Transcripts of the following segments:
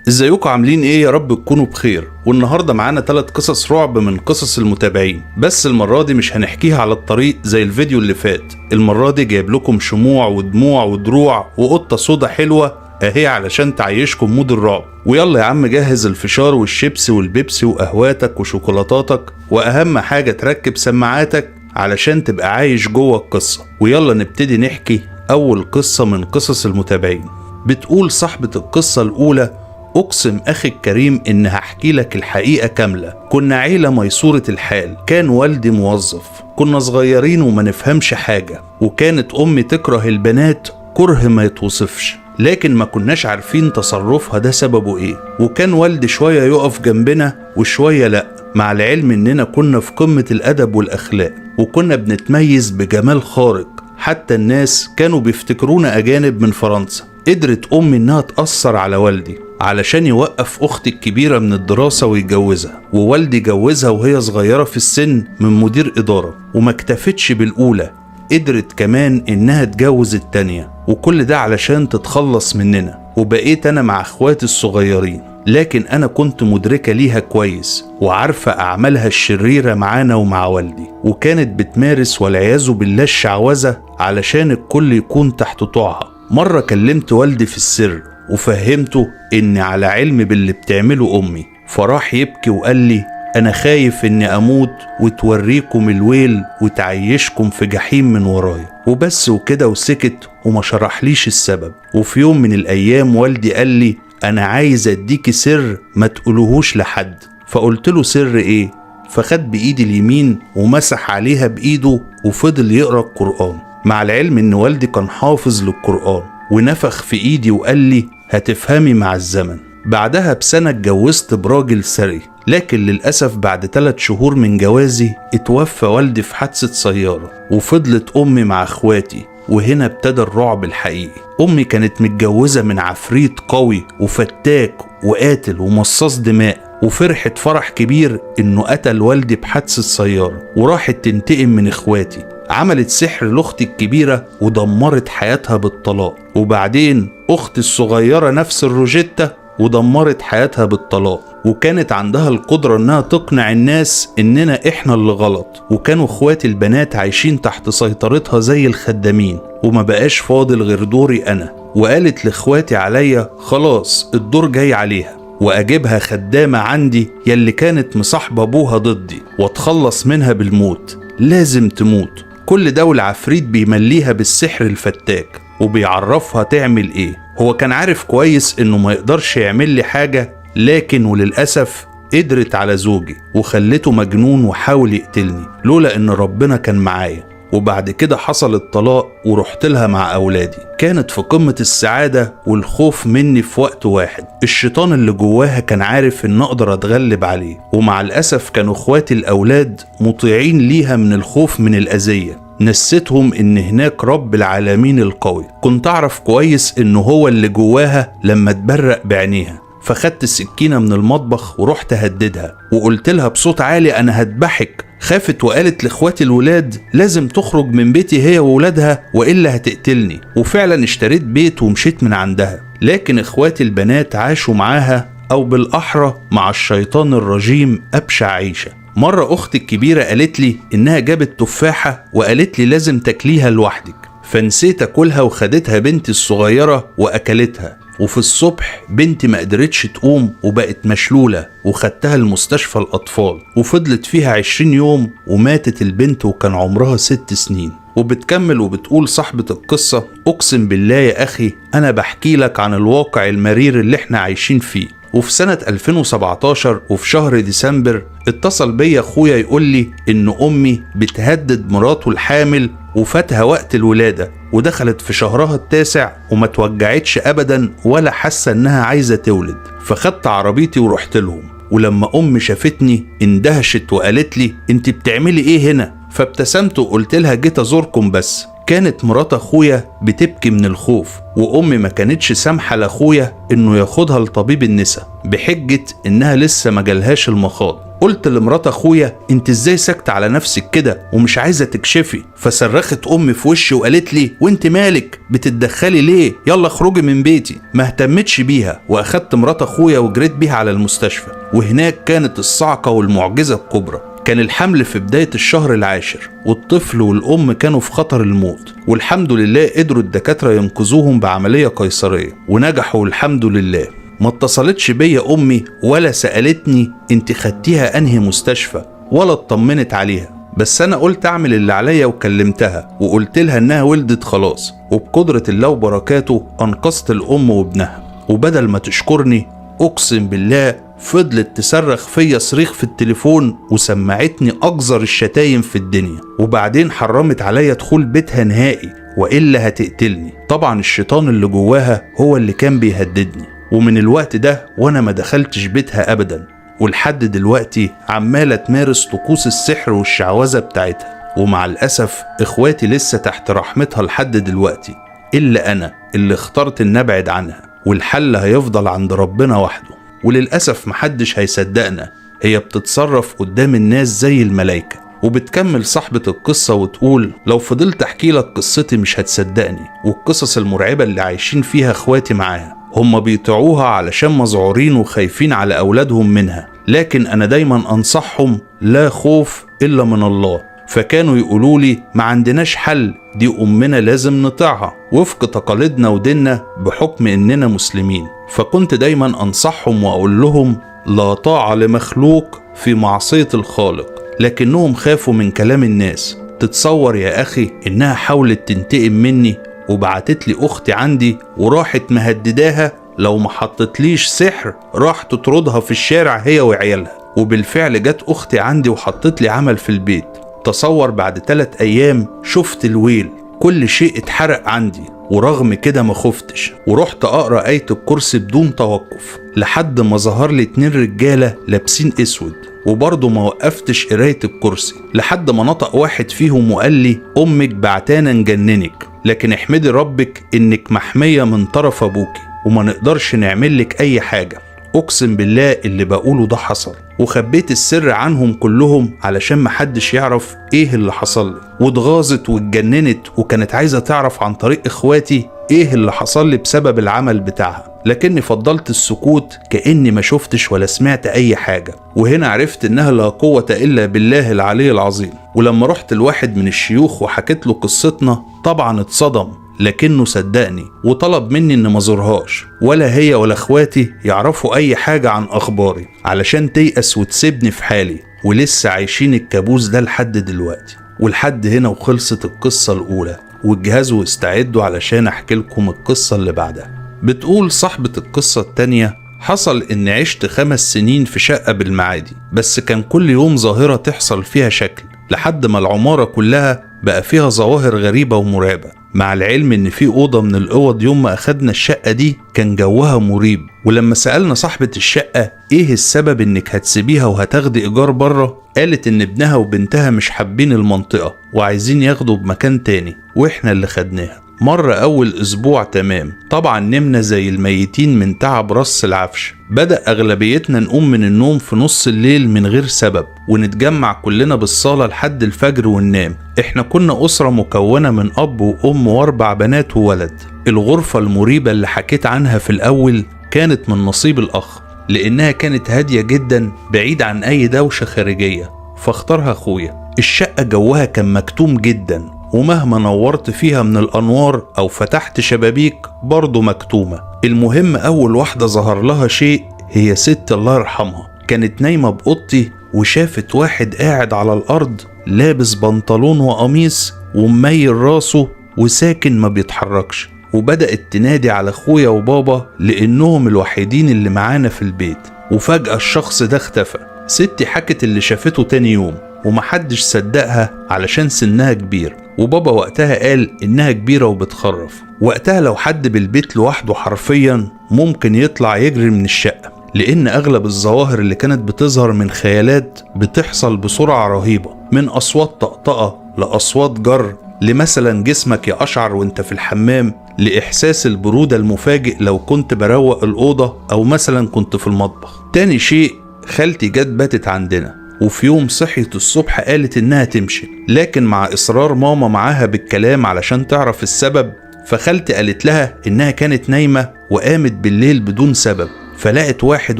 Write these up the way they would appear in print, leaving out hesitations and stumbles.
ازيكم عاملين ايه؟ يا رب تكونوا بخير. والنهارده معانا 3 قصص رعب من قصص المتابعين، بس المرة دي مش هنحكيها على الطريق زي الفيديو اللي فات. المرة دي جايب لكم شموع ودموع ودروع وقطه سودا حلوة اهي علشان تعيشكم mood الرعب. ويلا يا عم جهز الفشار والشيبسي والبيبسي وقهواتك وشوكولاتاتك، واهم حاجة تركب سماعاتك علشان تبقى عايش جوه القصة. ويلا نبتدي نحكي اول قصة من قصص المتابعين. بتقول صاحبة القصة الاولى: أقسم أخي الكريم إن هحكي لك الحقيقة كاملة. كنا عيلة ميسورة الحال، كان والدي موظف، كنا صغيرين وما نفهمش حاجة، وكانت أمي تكره البنات كره ما يتوصفش، لكن ما كناش عارفين تصرفها ده سببه إيه. وكان والدي شوية يقف جنبنا وشوية لأ، مع العلم إننا كنا في قمة الأدب والأخلاق، وكنا بنتميز بجمال خارق، حتى الناس كانوا بيفتكرونا أجانب من فرنسا. قدرت أمي إنها تأثر على والدي علشان يوقف أختي الكبيرة من الدراسة ويتجوزها، ووالدي جوزها وهي صغيرة في السن من مدير إدارة. وما اكتفتش بالأولى، قدرت كمان إنها تجوز التانية، وكل ده علشان تتخلص مننا. وبقيت أنا مع أخواتي الصغيرين، لكن أنا كنت مدركة ليها كويس وعارفة أعمالها الشريرة معانا ومع والدي، وكانت بتمارس والعياذ بالله الشعوذة علشان الكل يكون تحت طوعها. مرة كلمت والدي في السر وفهمته إني على علم باللي بتعمله أمي، فراح يبكي وقال لي: أنا خايف إني أموت وتوريكم الويل وتعيشكم في جحيم من ورايا. وبس وكده، وسكت وما شرحليش السبب. وفي يوم من الأيام والدي قال لي: أنا عايز أديكي سر ما تقولوهوش لحد. فقلت له: سر إيه؟ فخد بإيدي اليمين ومسح عليها بإيده وفضل يقرأ القرآن، مع العلم إن والدي كان حافظ للقرآن، ونفخ في إيدي وقال لي: هتفهمي مع الزمن. بعدها بسنة اتجوزت براجل ثري، لكن للأسف بعد 3 شهور من جوازي اتوفى والدي في حادثة سيارة، وفضلت أمي مع أخواتي. وهنا ابتدى الرعب الحقيقي. أمي كانت متجوزة من عفريت قوي وفتاك وقاتل ومصاص دماء، وفرحت فرح كبير إنه قتل والدي بحادثة سيارة، وراحت تنتقم من إخواتي. عملت سحر لأختي الكبيرة ودمرت حياتها بالطلاق، وبعدين أختي الصغيرة نفس الروجيتا ودمرت حياتها بالطلاق. وكانت عندها القدرة إنها تقنع الناس إننا إحنا اللي غلط، وكانوا إخواتي البنات عايشين تحت سيطرتها زي الخدامين، وما بقاش فاضل غير دوري أنا. وقالت لإخواتي عليا: خلاص الدور جاي عليها، وأجيبها خدامة عندي يلي كانت مصاحبة أبوها ضدي، واتخلص منها بالموت، لازم تموت. كل ده والعفريت بيمليها بالسحر الفتاك وبيعرفها تعمل ايه. هو كان عارف كويس انه ما يقدرش يعمل لي حاجة، لكن وللأسف قدرت على زوجي وخلته مجنون وحاول يقتلني لولا ان ربنا كان معايا. وبعد كده حصل الطلاق ورحت لها مع أولادي. كانت في قمة السعادة والخوف مني في وقت واحد. الشيطان اللي جواها كان عارف إن أقدر أتغلب عليه، ومع الأسف كانوا إخواتي الأولاد مطيعين ليها من الخوف من الأذية. نستهم إن هناك رب العالمين القوي. كنت أعرف كويس إنه هو اللي جواها لما تبرق بعينيها. فخدت السكينة من المطبخ ورحت هددها وقلت لها بصوت عالي: أنا هدبحك. خافت وقالت لاخواتي الولاد: لازم تخرج من بيتي هي وولادها وإلا هتقتلني. وفعلا اشتريت بيت ومشيت من عندها، لكن اخواتي البنات عاشوا معاها، أو بالأحرى مع الشيطان الرجيم، أبشع عيشة. مرة أختي الكبيرة قالت لي إنها جابت تفاحة وقالت لي لازم تاكليها لوحدك، فنسيت أكلها وخدتها بنتي الصغيرة وأكلتها. وفي الصبح بنتي ما قدرتش تقوم وبقت مشلولة، وخدتها المستشفى الأطفال وفضلت فيها 20 يوم وماتت البنت وكان عمرها 6 سنين. وبتكمل وبتقول صاحبة القصة: أقسم بالله يا أخي أنا بحكي لك عن الواقع المرير اللي احنا عايشين فيه. وفي سنة 2017 وفي شهر ديسمبر اتصل بيا أخويا يقول لي إن أمي بتهدد مراته الحامل وفاتها وقت الولادة، ودخلت في شهرها التاسع وما توجعتش أبدا ولا حاسة إنها عايزة تولد. فخدت عربيتي ورحت لهم، ولما أمي شافتني اندهشت وقالت لي: أنت بتعملي إيه هنا؟ فابتسمت وقلت لها: جيت أزوركم بس. كانت مرات أخويا بتبكي من الخوف، وأمي ما كانتش سامحة لأخويا إنه ياخدها لطبيب النساء بحجة إنها لسه ما جالهاش المخاض. قلت لمرات اخويا انت ازاي ساكتة على نفسك كده ومش عايزة تكشفي؟ فصرخت امي في وشي وقالت لي وانت مالك بتتدخلي ليه؟ يلا اخرجي من بيتي. ما اهتمتش بيها واخدت مرات اخويا وجريت بيها على المستشفى، وهناك كانت الصعقة والمعجزة الكبرى. كان الحمل في بداية الشهر العاشر، والطفل والأم كانوا في خطر الموت، والحمد لله قدروا الدكاترة ينقذوهم بعملية قيصرية ونجحوا الحمد لله. ما اتصلتش بيا أمي ولا سألتني انت خدتيها أنهي مستشفى ولا اطمنت عليها، بس أنا قلت أعمل اللي عليا وكلمتها وقلت لها إنها ولدت خلاص، وبقدرة الله وبركاته أنقذت الأم وابنها. وبدل ما تشكرني أقسم بالله فضلت تصرخ فيا صريخ في التليفون وسمعتني أقذر الشتايم في الدنيا، وبعدين حرمت عليا دخول بيتها نهائي وإلا هتقتلني. طبعا الشيطان اللي جواها هو اللي كان بيهددني، ومن الوقت ده وأنا ما دخلتش بيتها أبدا، ولحد دلوقتي عمالة تمارس طقوس السحر والشعوذة بتاعتها، ومع الأسف إخواتي لسه تحت رحمتها لحد دلوقتي، إلا أنا اللي اخترت إن أبعد عنها، والحل هيفضل عند ربنا وحده. وللأسف محدش هيصدقنا، هي بتتصرف قدام الناس زي الملايكة. وبتكمل صاحبة القصة وتقول لو فضلت أحكي لك قصتي مش هتصدقني، والقصص المرعبة اللي عايشين فيها اخواتي معاها هم بيطيعوها علشان مذعورين وخايفين على أولادهم منها، لكن أنا دايما أنصحهم لا خوف إلا من الله. فكانوا يقولوا لي ما عندناش حل، دي أمنا لازم نطيعها وفق تقاليدنا وديننا بحكم إننا مسلمين. فكنت دايما أنصحهم وأقول لهم لا طاعة لمخلوق في معصية الخالق، لكنهم خافوا من كلام الناس. تتصور يا أخي إنها حاولت تنتقم مني وبعتت لي أختي عندي وراحت مهدداها لو ما حطتليش سحر راح تطردها في الشارع هي وعيالها. وبالفعل جت أختي عندي وحطت لي عمل في البيت. تصور بعد 3 أيام شفت الويل، كل شيء اتحرق عندي، ورغم كده ما خفتش ورحت أقرأ آية الكرسي بدون توقف لحد ما ظهر لي 2 رجالة لابسين اسود، وبرضه ما وقفتش قراية الكرسي لحد ما نطق واحد فيهم وقال لي أمك بعتانا نجننك، لكن احمدي ربك إنك محمية من طرف أبوكي وما نقدرش نعمل لك أي حاجة. أقسم بالله اللي بقوله ده حصل، وخبيت السر عنهم كلهم علشان محدش يعرف ايه اللي حصل لي. واتغاظت واتجننت وكانت عايزة تعرف عن طريق اخواتي ايه اللي حصل لي بسبب العمل بتاعها، لكني فضلت السكوت كأني ما شفتش ولا سمعت اي حاجة. وهنا عرفت انها لا قوة الا بالله العلي العظيم. ولما رحت لواحد من الشيوخ وحكيت له قصتنا طبعا اتصدم، لكنه صدقني وطلب مني ان ما ازورهاش ولا هي ولا اخواتي يعرفوا اي حاجة عن اخباري علشان تيأس وتسيبني في حالي، ولسه عايشين الكابوس ده لحد دلوقتي. ولحد هنا وخلصت القصة الاولى، وجهزوا واستعدوا علشان احكي لكم القصة اللي بعدها. بتقول صاحبة القصة التانية حصل ان عشت 5 سنين في شقة بالمعادي، بس كان كل يوم ظاهرة تحصل فيها شكل، لحد ما العمارة كلها بقى فيها ظواهر غريبة ومرعبة. مع العلم ان في اوضة من الاوض يوم ما اخدنا الشقة دي كان جوها مريب، ولما سألنا صاحبة الشقة ايه السبب انك هتسيبيها وهتاخدي ايجار بره، قالت ان ابنها وبنتها مش حابين المنطقة وعايزين ياخدوا بمكان تاني، واحنا اللي خدناها. مرة اول اسبوع تمام، طبعا نمنا زي الميتين من تعب رص العفش. بدأ اغلبيتنا نقوم من النوم في نص الليل من غير سبب، ونتجمع كلنا بالصالة لحد الفجر وننام. احنا كنا اسرة مكونة من اب وام و4 بنات وولد. الغرفة المريبة اللي حكيت عنها في الاول كانت من نصيب الاخ، لانها كانت هادية جدا بعيد عن اي دوشة خارجية، فاختارها اخويا. الشقة جوها كان مكتوم جدا، ومهما نورت فيها من الأنوار أو فتحت شبابيك برضو مكتومة. المهم أول واحدة ظهر لها شيء هي ست الله يرحمها، كانت نايمة بأوضتي وشافت واحد قاعد على الأرض لابس بنطلون وقميص ومميل راسه وساكن ما بيتحركش، وبدأت تنادي على أخويا وبابا لأنهم الوحيدين اللي معانا في البيت. وفجأة الشخص ده اختفى. ستي حكت اللي شافته تاني يوم ومحدش صدقها علشان سنها كبير، وبابا وقتها قال إنها كبيرة وبتخرف. وقتها لو حد بالبيت لوحده حرفيا ممكن يطلع يجري من الشقة، لأن أغلب الظواهر اللي كانت بتظهر من خيالات بتحصل بسرعة رهيبة، من أصوات طقطقة لأصوات جر، لمثلا جسمك يقشعر وانت في الحمام، لإحساس البرودة المفاجئ لو كنت بروق الأوضة أو مثلا كنت في المطبخ. تاني شيء خالتي جت باتت عندنا، وفي يوم صحيت الصبح قالت إنها تمشي، لكن مع إصرار ماما معاها بالكلام علشان تعرف السبب، فخالتي قالت لها إنها كانت نايمة وقامت بالليل بدون سبب، فلقت واحد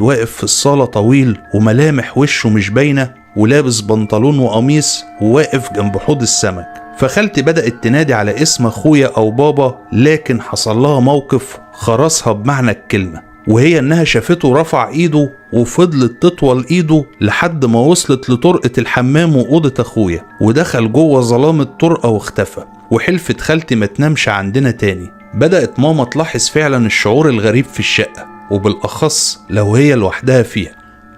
واقف في الصالة طويل وملامح وشه مش باينة ولابس بنطلون وقميص وواقف جنب حوض السمك. فخالتي بدأت تنادي على اسم أخويا أو بابا، لكن حصل لها موقف خرسها بمعنى الكلمة، وهي إنها شافته رفع إيده وفضلت تطول إيده لحد ما وصلت لطرقة الحمام وأوضة أخويا، ودخل جوه ظلام الطرقة واختفى. وحلفت خالتي ما تنامش عندنا تاني. بدأت ماما تلاحظ فعلا الشعور الغريب في الشقة، وبالأخص لو هي لوحدها فيها.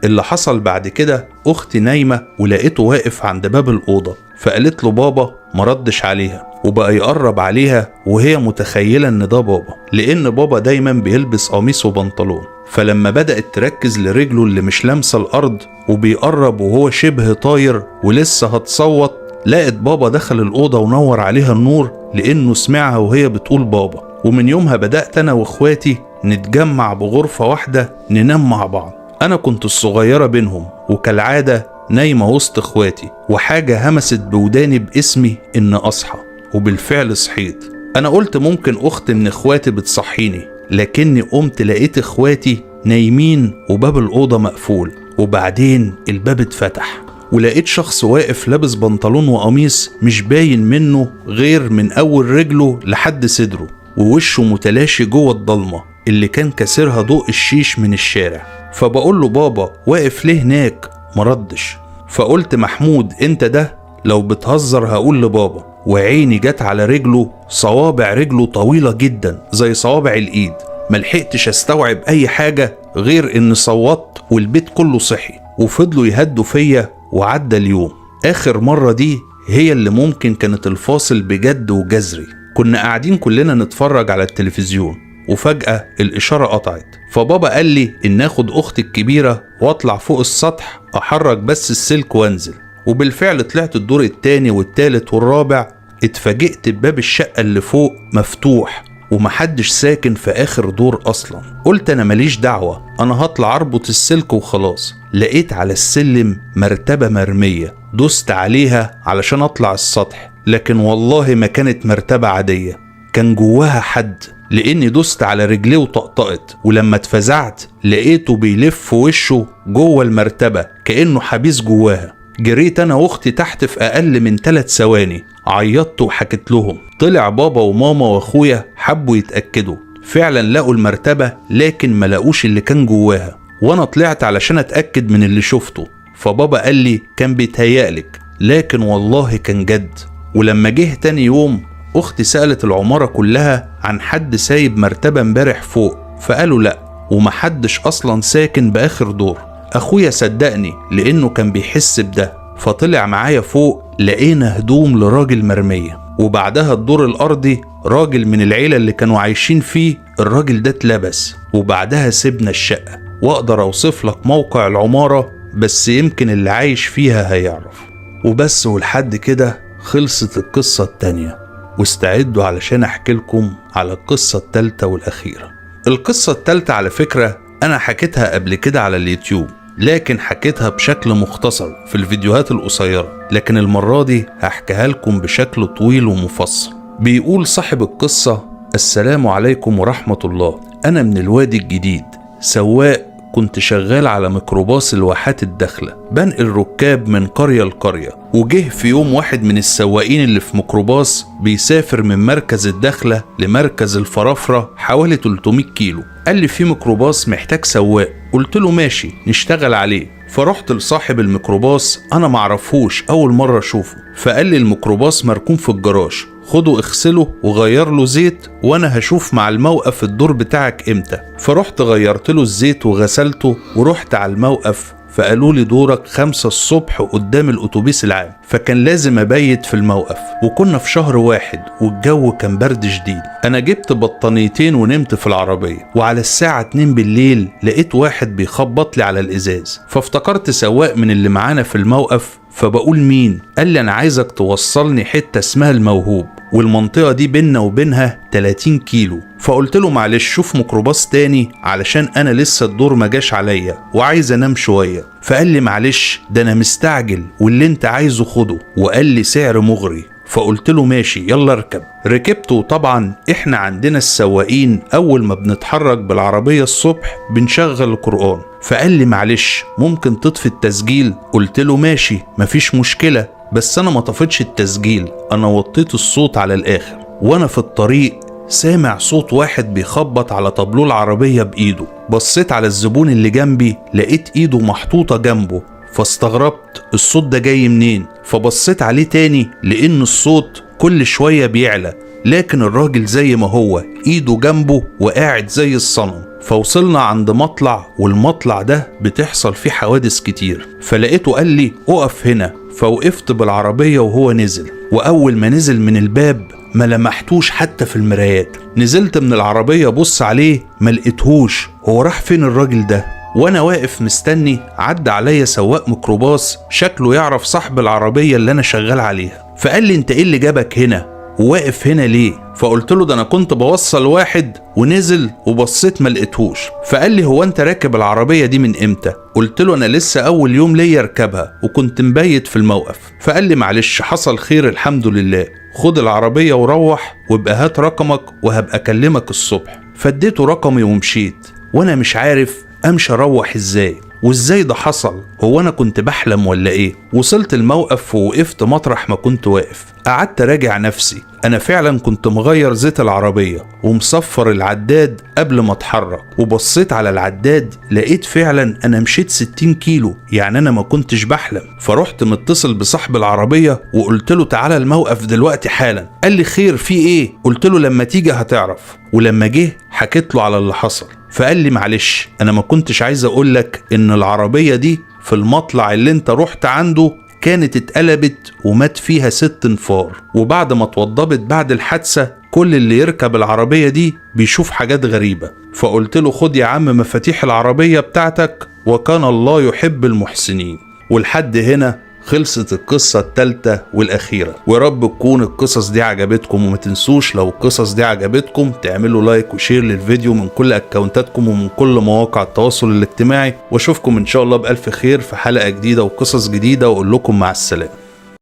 اللي حصل بعد كده، أختي نايمة ولقيته واقف عند باب الأوضة، فقالت له بابا، مردش عليها وبقى يقرب عليها وهي متخيلة إن ده بابا، لأن بابا دايما بيلبس قميص وبنطلون. فلما بدأت تركز لرجله اللي مش لامسة الأرض وبيقرب وهو شبه طاير ولسه هتصوت، لقت بابا دخل الأوضة ونور عليها النور لأنه سمعها وهي بتقول بابا. ومن يومها بدأت أنا وإخواتي نتجمع بغرفة واحدة ننام مع بعض. أنا كنت الصغيرة بينهم، وكالعادة نايمة وسط إخواتي، وحاجة همست بوداني باسمي إن أصحى، وبالفعل صحيت. أنا قلت ممكن أخت من إخواتي بتصحيني، لكني قمت لقيت إخواتي نايمين وباب الأوضة مقفول. وبعدين الباب اتفتح ولقيت شخص واقف لابس بنطلون وقميص مش باين منه غير من أول رجله لحد صدره، ووشه متلاشي جوه الضلمة اللي كان كسرها ضوء الشيش من الشارع. فبقول له بابا واقف ليه هناك؟ مردش. فقلت محمود انت ده؟ لو بتهزر هقول لبابا. وعيني جت على رجله، صوابع رجله طويلة جدا زي صوابع الايد. ملحقتش استوعب اي حاجة غير ان صوت والبيت كله صحي، وفضلوا يهدوا فيا. وعدى اليوم. اخر مرة دي هي اللي ممكن كانت الفاصل بجد وجذري. كنا قاعدين كلنا نتفرج على التلفزيون، وفجأة الإشارة قطعت. فبابا قال لي إن آخد أختي الكبيرة وأطلع فوق السطح أحرك بس السلك وأنزل. وبالفعل طلعت الدور التاني والتالت والرابع. اتفاجئت بباب الشقة اللي فوق مفتوح ومحدش ساكن في آخر دور أصلا. قلت أنا ماليش دعوة، أنا هطلع أربط السلك وخلاص. لقيت على السلم مرتبة مرمية، دوست عليها علشان أطلع السطح، لكن والله ما كانت مرتبة عادية، كان جواها حد، لاني دوست على رجليه وطقطقت. ولما اتفزعت لقيته بيلف وشه جوه المرتبة كأنه حبيس جواها. جريت انا واختي تحت في اقل من 3 ثواني، عيطت وحكيت لهم. طلع بابا وماما واخويا حبوا يتأكدوا، فعلا لقوا المرتبة لكن ما لقوش اللي كان جواها. وانا طلعت علشان اتأكد من اللي شفته، فبابا قال لي كان بيتهيألك، لكن والله كان جد. ولما جه تاني يوم اختي سألت العمارة كلها عن حد سايب مرتبة امبارح فوق، فقالوا لا، ومحدش اصلا ساكن باخر دور. اخويا صدقني لانه كان بيحس بده، فطلع معايا فوق لقينا هدوم لراجل مرمية. وبعدها الدور الارضي راجل من العيلة اللي كانوا عايشين فيه، الراجل ده اتلبس. وبعدها سيبنا الشقة. واقدر اوصف لك موقع العمارة، بس يمكن اللي عايش فيها هيعرف. وبس، ولحد كده خلصت القصة التانية، واستعدوا علشان احكي لكم على القصة التالتة والأخيرة. القصة التالتة على فكرة أنا حكيتها قبل كده على اليوتيوب، لكن حكيتها بشكل مختصر في الفيديوهات القصيرة، لكن المرة دي هحكيها لكم بشكل طويل ومفصل. بيقول صاحب القصة: السلام عليكم ورحمة الله، أنا من الوادي الجديد، سواق، كنت شغال على ميكروباص الواحات الداخلة، بنقل ركاب من قرية لقرية. وجه في يوم واحد من السواقين اللي في ميكروباص بيسافر من مركز الداخلة لمركز الفرافرة حوالي 300 كيلو، قال لي في ميكروباص محتاج سواق. قلت له ماشي نشتغل عليه. فرحت لصاحب الميكروباص، انا معرفوش، اول مرة اشوفه، فقال لي الميكروباص مركون في الجراج، خده اغسله وغير له زيت، وانا هشوف مع الموقف الدور بتاعك امتى. فرحت غيرت له الزيت وغسلته ورحت على الموقف، فقالوا لي دورك 5 الصبح قدام الاتوبيس العام، فكان لازم ابيت في الموقف. وكنا في شهر 1 والجو كان برد شديد. انا جبت بطانيتين ونمت في العربية. وعلى الساعة 2 بالليل لقيت واحد بيخبط لي على الازاز، فافتكرت سواق من اللي معانا في الموقف، فبقول مين؟ قال لي انا عايزك توصلني حتة اسمها الموهوب، والمنطقة دي بينا وبينها 30 كيلو. فقلت له معلش شوف ميكروباص تاني علشان انا لسه الدور ما جاش عليا وعايز انام شوية. فقال لي معلش ده انا مستعجل واللي انت عايزه خده، وقال لي سعر مغري. فقلت له ماشي يلا اركب. ركبت، وطبعا احنا عندنا السواقين اول ما بنتحرك بالعربية الصبح بنشغل القرآن. فقال لي معلش ممكن تطفي التسجيل؟ قلت له ماشي مفيش مشكلة، بس انا ما طفتش التسجيل، انا وطيت الصوت على الاخر. وانا في الطريق سامع صوت واحد بيخبط على طابلو العربية بايده. بصيت على الزبون اللي جنبي لقيت ايده محطوطة جنبه، فاستغربت الصوت ده جاي منين. فبصيت عليه تاني لان الصوت كل شوية بيعلى، لكن الراجل زي ما هو ايده جنبه وقاعد زي الصنم. فوصلنا عند مطلع، والمطلع ده بتحصل فيه حوادث كتير. فلقيته قال لي اقف هنا، فوقفت بالعربية وهو نزل. واول ما نزل من الباب ما لمحتوش حتى في المرايات. نزلت من العربية بص عليه ما لقيتهوش، هو راح فين الراجل ده؟ وانا واقف مستني عدى عليا سواق ميكروباص شكله يعرف صاحب العربية اللي انا شغال عليها. فقال لي انت ايه اللي جابك هنا وواقف هنا ليه؟ فقلت له ده انا كنت بوصل واحد ونزل وبصيت ما لقيتهوش. فقال لي هو انت راكب العربية دي من امتى؟ قلت له انا لسه اول يوم ليا اركبها وكنت مبيت في الموقف. فقال لي معلش حصل خير الحمد لله، خد العربية وروح وابقى هات رقمك وهبقى اكلمك الصبح. فاديته رقمي ومشيت، وانا مش عارف امشي اروح ازاي وازاي ده حصل، هو انا كنت بحلم ولا ايه؟ وصلت الموقف ووقفت مطرح ما كنت واقف. قعدت راجع نفسي، انا فعلا كنت مغير زيت العربية ومصفر العداد قبل ما اتحرك. وبصيت على العداد لقيت فعلا انا مشيت 60 كيلو، يعني انا ما كنتش بحلم. فرحت متصل بصاحب العربية وقلت له تعالى الموقف دلوقتي حالا. قال لي خير في ايه؟ قلت له لما تيجي هتعرف. ولما جه حكيت له على اللي حصل. فقال لي معلش انا ما كنتش عايز اقولك ان العربية دي في المطلع اللي انت رحت عنده كانت اتقلبت ومات فيها 6 انفار، وبعد ما اتوضبت بعد الحادثة كل اللي يركب العربية دي بيشوف حاجات غريبة. فقلت له خد يا عم مفاتيح العربية بتاعتك، وكان الله يحب المحسنين. ولحد هنا خلصت القصة الثالثة والأخيرة، ورب تكون القصص دي عجبتكم. وما تنسوش لو القصص دي عجبتكم تعملوا like و share للفيديو من كل أكونتاتكم ومن كل مواقع التواصل الاجتماعي، واشوفكم إن شاء الله بألف خير في حلقة جديدة وقصص جديدة، وأقول لكم مع السلامة.